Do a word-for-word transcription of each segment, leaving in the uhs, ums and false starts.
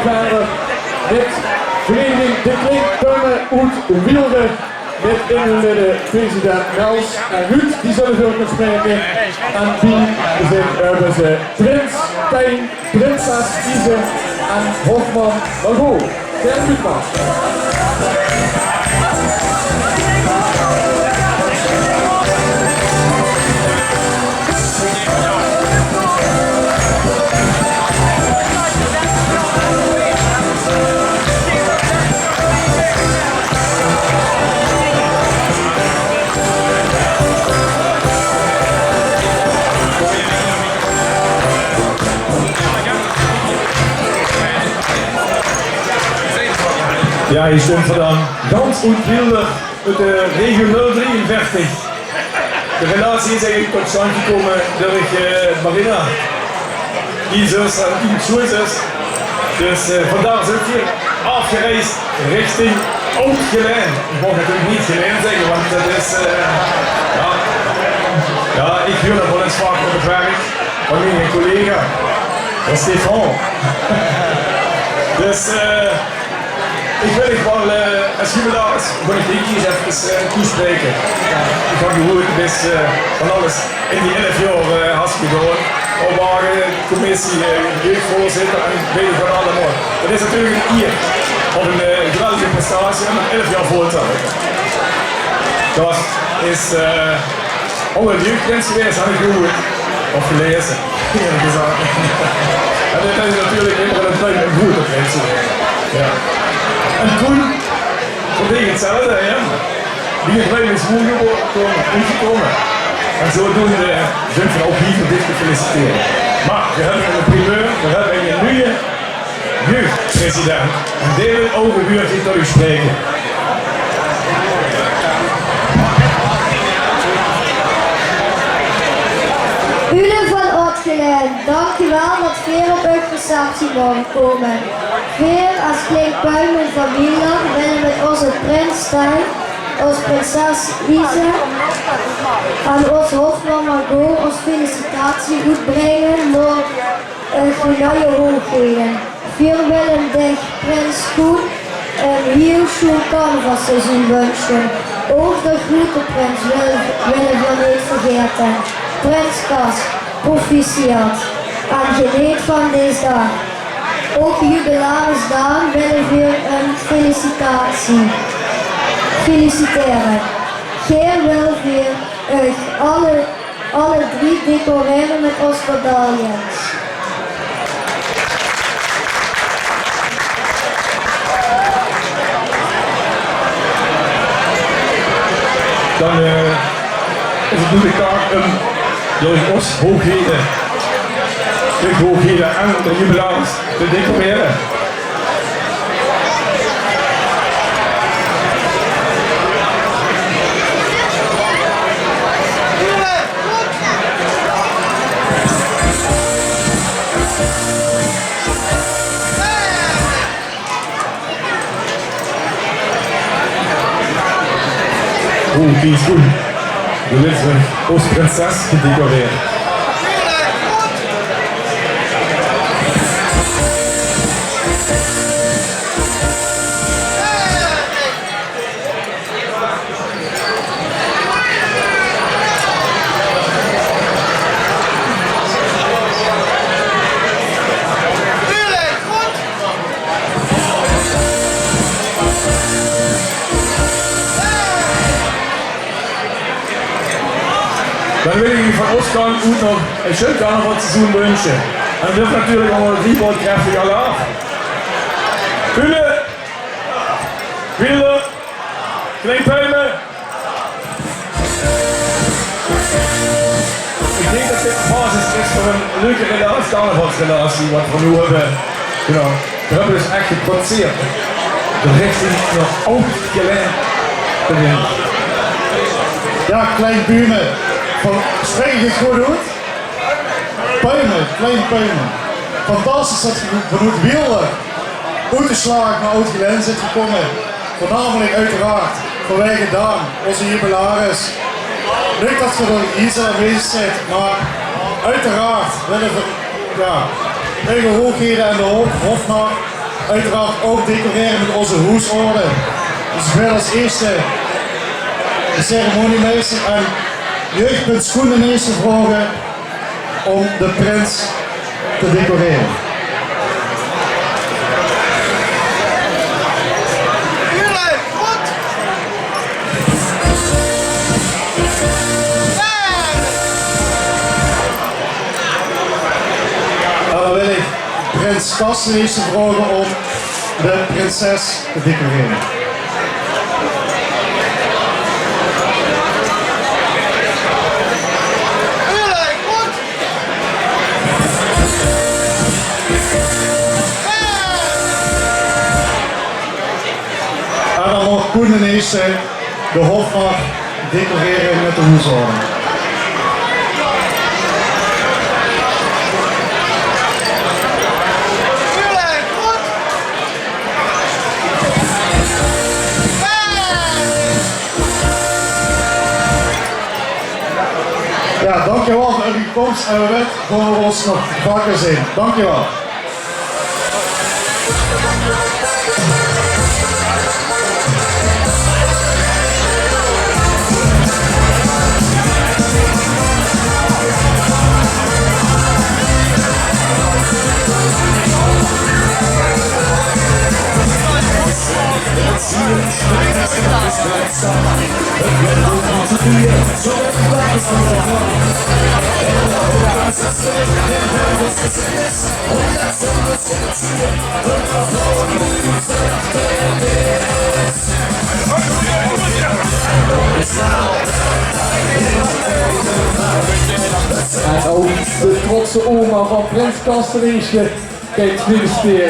Verder mit vereiniging De Klein Puime oet Wielde, mit in hun midde president Nels en Ruud, die zulle veur ós spraeke. En die zeen, eh, höbbe ze prins Tijn, prinses Ise en hofman Margot. Geer kunt maar. Jao, hie steit veur dan gans oet Wielde oet de regio nul drieënveertig. De relatie is eigelik tot stand gekómme durch, eh, Marina, die zus en die zoezus. Dus, eh, vandaar zeen veer aafgereis richting Oud-Gelaen. Ich maag natuurlik neet Gelaen zègke, want det is, eh, jao. Jao, ich huur det waal ins vaker op 't werk van miene collega, van Stefan. Dus, eh, Ich wil uch waal, eh, es jubilaris, wil ich uch ins efkes, eh, toespraeke. Ich höb gehuurd, doe bis, eh, van alles in die elf jaor, eh, has gedaon. Opbaoge, commissie, eh, jeugdvoorzitter en weit ich waat allemaol. Det is natuurlik ein ier of ein, eh, geweldige prestatie óm mit elf jaor vol te haoje. Det is, eh, Ouch ein jeugdprins gewaes, höb ich gehuurd. Of gelaeze, ierlik gezag. En det is natuurlik immer ein droum óm groeate prins te waere. Jao. En toen, vanwege 'tzelfde, hè. Die droum is woer gekómme, oetgekómme. En zodoende zeen veer ouch hie veur dich te feliciteren. Mer veer höbbe ein primeur, veer höbbe eine nuje jeugdpresident. En dae wil ouch ein wäördje tot uch spraeke. Uule van Oud-Gelaen, dank uch waal det veer op eur receptie moge kómme. Veer es Klein Puime van Wielde wille mit ózze prins Tijn, ós prinses Ise en ós hofman Margot ós felicitatie oetbringe nao Eh, geer nuie hoogheden, veer wille dich, prins Koen, ein hieël sjoean carnavalsseizoen wunsje. Ouch de groeate prins wille, wille veer neet vergaete. Prins Cas, proficiat en geneet van dees daag. Ouch jubilaris Daan wille veer ein felicitatie felicitere. Geer wille veer uch alle alle drie decorere mit ós medailles. Dan, eh, is 't noe de taak óm door ós hoogheden, de hoogheden en de jubilaris te decorere. Oeh, die is good. De lid van ós prinses gedecoreerd. Dan wil ich uch van ós kant oet nog ein sjoen carnavalsseizoen wunsje. En det natuurlik allemaol drie woord krachtig alaaf. Wiele, Wiele, Klein Puime. Ich dink det dit de basis is veur ein leuke relatie, carnavalsrelatie, waat veer noe höbbe. Genau. Veer höbbe dus ech geproduceerd. De richting nao Oud-Gelaen te vinge. Jao, Klein Puime. Van, spraek ich 't good oet? Puime, Klein Puime. Fantastisch det geer vanoet Wielde oet de slaag nao Oud-Gelaen zeet gekómme. Veurnamelik oeteraard vanwege Daan, ózze jubilaris. Leuk det geer hie aanwezig zeet, mer oeteraard wille veer, jao, eigen hoogheden en de hof, hofnar Oeteraard ouch decorere mit ózze hoesorde. Dus ich wil es ierste de ceremoniemeister en jeugdprins Koen d'n Ierste vraoge óm de prins te decorere. En dan wil ich prins Kas d'n Ierste vraoge óm de prinses te decorere. En dan maag Koen d'n Ierste de hofnar decorere mit de hoesorde. Jao, dankjewel veur uch kóms en veer weite det v'r ós nog vaker zeen. Dankjewel. En ouch de trotse oma van prins Kas d'n Ierste. Kiek, wie is die?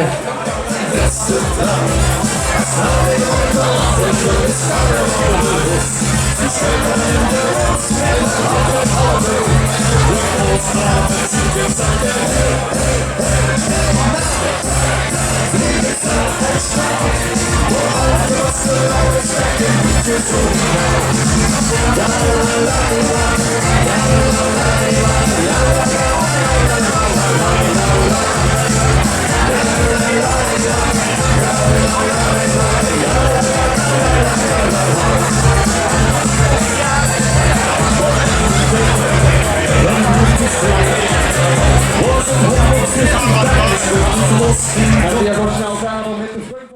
En die gaon snel wiejer mit de